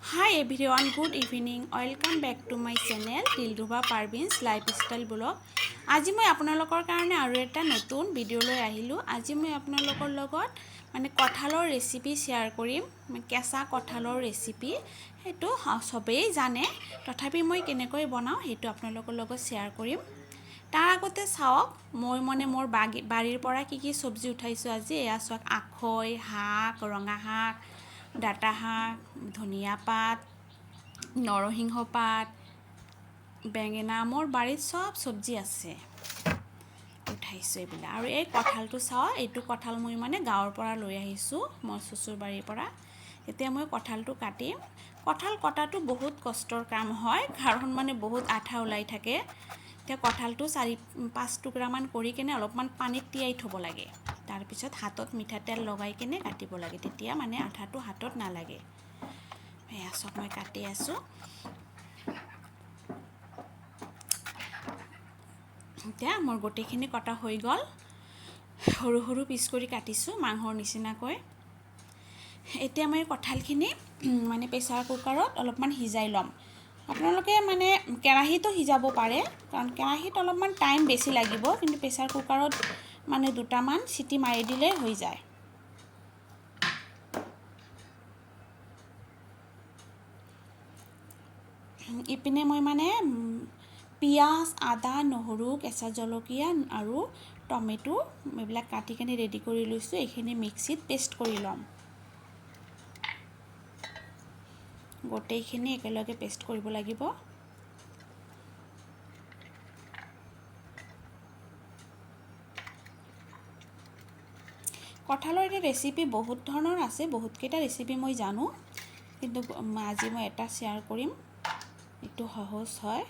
Hi everyone, good evening, welcome back to my channel Dilruba Parvin's lifestyle blog. আজি মই আপোনালোকৰ কাৰণে আৰু এটা নতুন ভিডিঅ' লৈ আহিলোঁ। আজি মই আপোনালোকৰ লগত মানে কঁঠালৰ ৰেচিপি শ্বেয়াৰ কৰিম। কেঁচা কঁঠালৰ ৰেচিপি সেইটো চবেই জানে, তথাপি মই কেনেকৈ বনাওঁ সেইটো আপোনালোকৰ লগত শ্বেয়াৰ কৰিম। তাৰ আগতে চাওক, মই মানে মোৰ বাৰীৰ পৰা কি কি চব্জি উঠাইছোঁ আজি। এয়া চাওক, আখৈ শাক, ৰঙা শাক, ডাটা শাক, ধনিয়া পাত, নৰসিংহ পাত, বেঙেনা, মোৰ বাৰীত চব চব্জি আছে, উঠাইছোঁ এইবিলাক। আৰু এই কঁঠালটো চাওক, এইটো কঁঠাল মই মানে গাঁৱৰ পৰা লৈ আহিছোঁ, মই চচুৰ বাৰীৰ পৰা। এতিয়া মই কঁঠালটো কাটিম। কঁঠাল কটাটো বহুত কষ্টৰ কাম হয়, কাৰণ মানে বহুত আঠা ওলাই থাকে। এতিয়া কঁঠালটো 4-5 টুকুৰামান কৰি কেনে অলপমান পানীত তিয়াই থ'ব লাগে। তাৰপিছত হাতত মিঠাতেল লগাই কেনে কাটিব লাগে, তেতিয়া মানে আঠাটো হাতত নালাগে। এয়া চব মই কাটি আছোঁ। এতিয়া মোৰ গোটেইখিনি কটা হৈ গ'ল। সৰু সৰু পিচ কৰি কাটিছোঁ মাংসৰ নিচিনাকৈ। এতিয়া মই কঁঠালখিনি মানে প্ৰেছাৰ কুকাৰত অলপমান সিজাই ল'ম। আপোনালোকে মানে কেৰাহীতো সিজাব পাৰে, কাৰণ কেৰাহীত অলপমান টাইম বেছি লাগিব, কিন্তু প্ৰেছাৰ কুকাৰত মানে দুটামান চিটি মাৰি দিলেই হৈ যায়। ইপিনে মই মানে পিঁয়াজ, আদা, নহৰু, কেঁচা জলকীয়া আৰু টমেটো এইবিলাক কাটি কেনে ৰেডি কৰি লৈছোঁ। এইখিনি মিক্সিত পেষ্ট কৰি ল'ম। গোটেইখিনি একেলগে পেষ্ট কৰিব লাগিব। কঁঠালৰ এতিয়া ৰেচিপি বহুত ধৰণৰ আছে, বহুতকেইটা ৰেচিপি মই জানো, কিন্তু আজি মই এটা শ্বেয়াৰ কৰিম, এইটো সহজ হয়।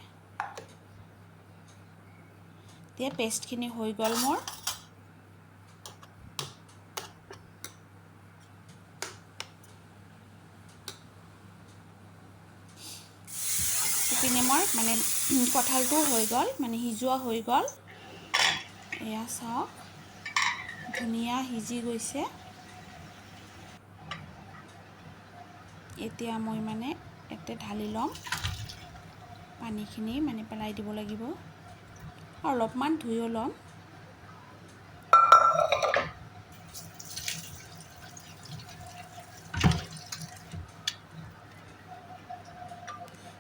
এতিয়া পেষ্টখিনি হৈ গ'ল মোৰ। ইপিনে মই মানে কঁঠালটোও হৈ গ'ল, মানে সিজোৱা হৈ গ'ল। এয়া চাওক, ধুনীয়া সিজি গৈছে। এতিয়া মই মানে ইয়াতে ঢালি ল'ম। পানীখিনি মানে পেলাই দিব লাগিব, অলপমান ধুইও ল'ম।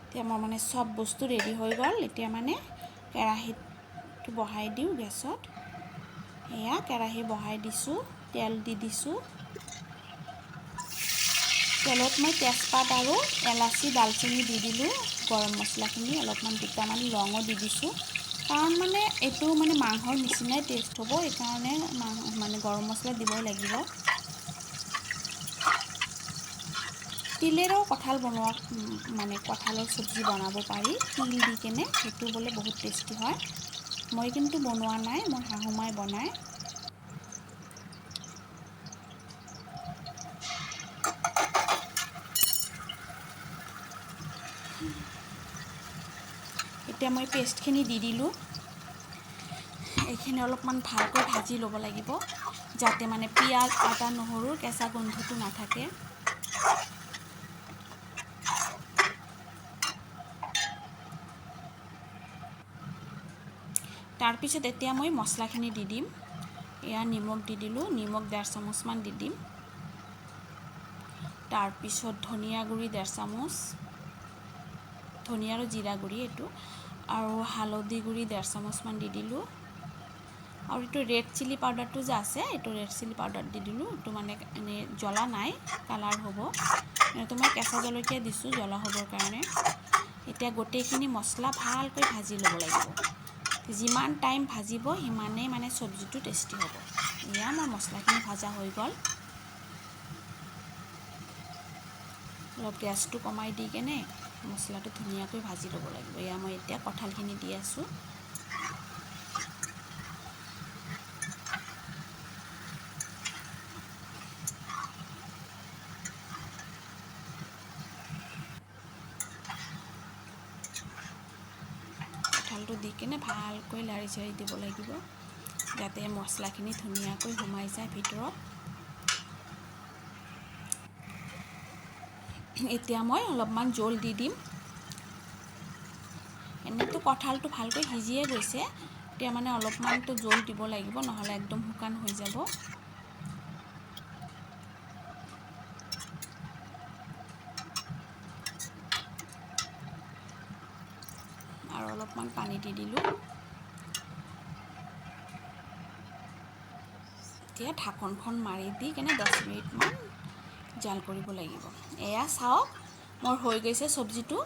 এতিয়া মোৰ মানে চব বস্তু ৰেডি হৈ গ'ল। এতিয়া মানে কেৰাহীটো বহাই দিওঁ গেছত। এয়া কেৰাহী বহাই দিছোঁ, তেল দি দিছোঁ। তেলত মই তেজপাত আৰু এলাচি, ডালচেনি দি দিলোঁ। গৰম মছলাখিনি অলপমান, দুটামান লঙো দি দিছোঁ, কাৰণ মানে এইটো মানে মাংসৰ নিচিনাই টেষ্ট হ'ব, সেইকাৰণে মানে গৰম মছলা দিবই লাগিব। তিলেৰেও কঁঠাল বনোৱা, মানে কঁঠালৰ চব্জি বনাব পাৰি তিল দি কেনে, সেইটো বোলে বহুত টেষ্টি হয়। মই কিন্তু বনোৱা নাই, মোৰ শাহুমাই বনায়। এতিয়া মই পেষ্টখিনি দি দিলোঁ। এইখিনি অলপমান ভালকৈ ভাজি ল'ব লাগিব, যাতে মানে পিঁয়াজ, আদা, নহৰুৰ কেঁচা গোন্ধটো নাথাকে। তাৰপিছত এতিয়া মই মছলাখিনি দি দিম। এয়া নিমখ দি দিলোঁ, নিমখ 1.5 চামুচমান দি দিম। তাৰপিছত ধনিয়া গুড়ি 1.5 চামুচ, ধনিয়া আৰু জিৰা গুড়ি এইটো, আৰু হালধি গুড়ি 1.5 চামুচমান দি দিলোঁ। আৰু এইটো ৰেড চিলি পাউডাৰটো যে আছে, এইটো ৰেড চিলি পাউডাৰ দি দিলোঁ। এইটো মানে এনেই জ্বলা নাই, কালাৰ হ'ব। এইটো মই কেঁচা জলকীয়া দিছোঁ জ্বলা হ'বৰ কাৰণে। এতিয়া গোটেইখিনি মছলা ভালকৈ ভাজি ল'ব লাগিব। যিমান টাইম ভাজিব সিমানেই মানে চব্জিটো টেষ্টি হ'ব। এয়া মোৰ মছলাখিনি ভাজা হৈ গ'ল। অলপ গেছটো কমাই দি কেনে মছলাটো ধুনীয়াকৈ ভাজি ল'ব লাগিব। এয়া মই এতিয়া কঁঠালখিনি দি আছোঁ। কঁঠালটো দি কেনে ভালকৈ লাৰি চাৰি দিব লাগিব, যাতে মছলাখিনি ধুনীয়াকৈ সোমাই যায় ভিতৰত। এতিয়া মই অলপমান জোল দি দিম। এনেইতো কঁঠালটো ভালকৈ সিজিয়ে গৈছে, এতিয়া মানে অলপমানতো জোল দিব লাগিব, নহ'লে একদম শুকান হৈ যাব। আৰু অলপমান পানী দি দিলোঁ। এতিয়া ঢাকনখন মাৰি দি কেনে 10 মিনিটমান জাল কৰিব লাগিব। এয়া চাওক, মোৰ হৈ গৈছে চব্জিটো,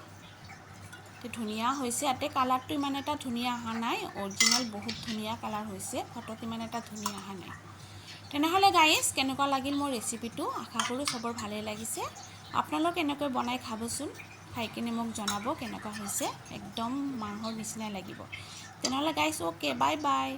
ধুনীয়া হৈছে। ইয়াতে কালাৰটো ইমান এটা ধুনীয়া অহা নাই, অৰিজিনেল বহুত ধুনীয়া কালাৰ হৈছে, ফটোত ইমান এটা ধুনীয়া অহা নাই। তেনেহ'লে গাইজ, কেনেকুৱা লাগিল মোৰ ৰেচিপিটো? আশা কৰোঁ চবৰ ভালেই লাগিছে। আপোনালোকে এনেকৈ বনাই খাবচোন, খাই কিনে মোক জনাব কেনেকুৱা হৈছে। একদম মাংসৰ নিচিনাই লাগিব। তেনেহ'লে গাইজ, অ'কে, বাই বাই।